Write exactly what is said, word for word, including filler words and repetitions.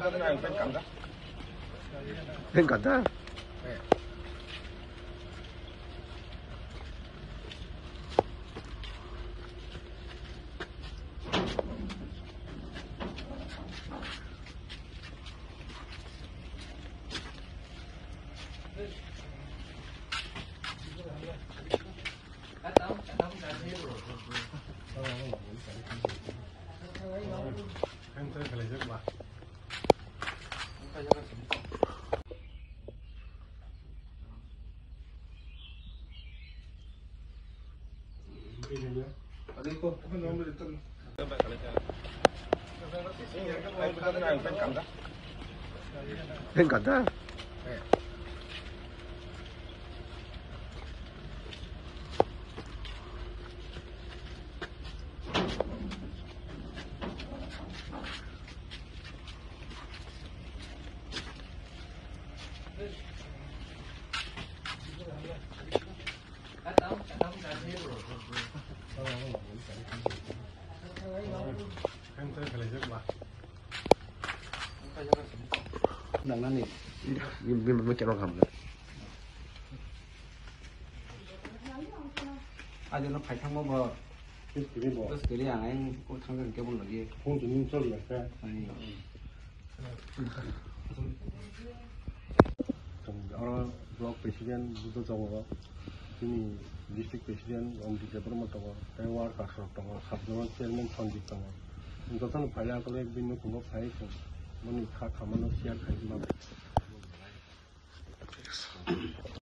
Peng kata. Peng kata. Nangnani. Bini, bini, bini keno khamkha. Ajono phaithangma bo. History bo. History ang ayang ko thangkha kebol lagi. Phone to nung chol lekha. Ani. Oro block president bujo tongo, chini district president Omjit Debbarma tongo, tei workers rok tongo, sub zonal chairman Sanjit tongo. Jotono phaila kole bini nukhungo phai chwng boni kha khamano share khai ma.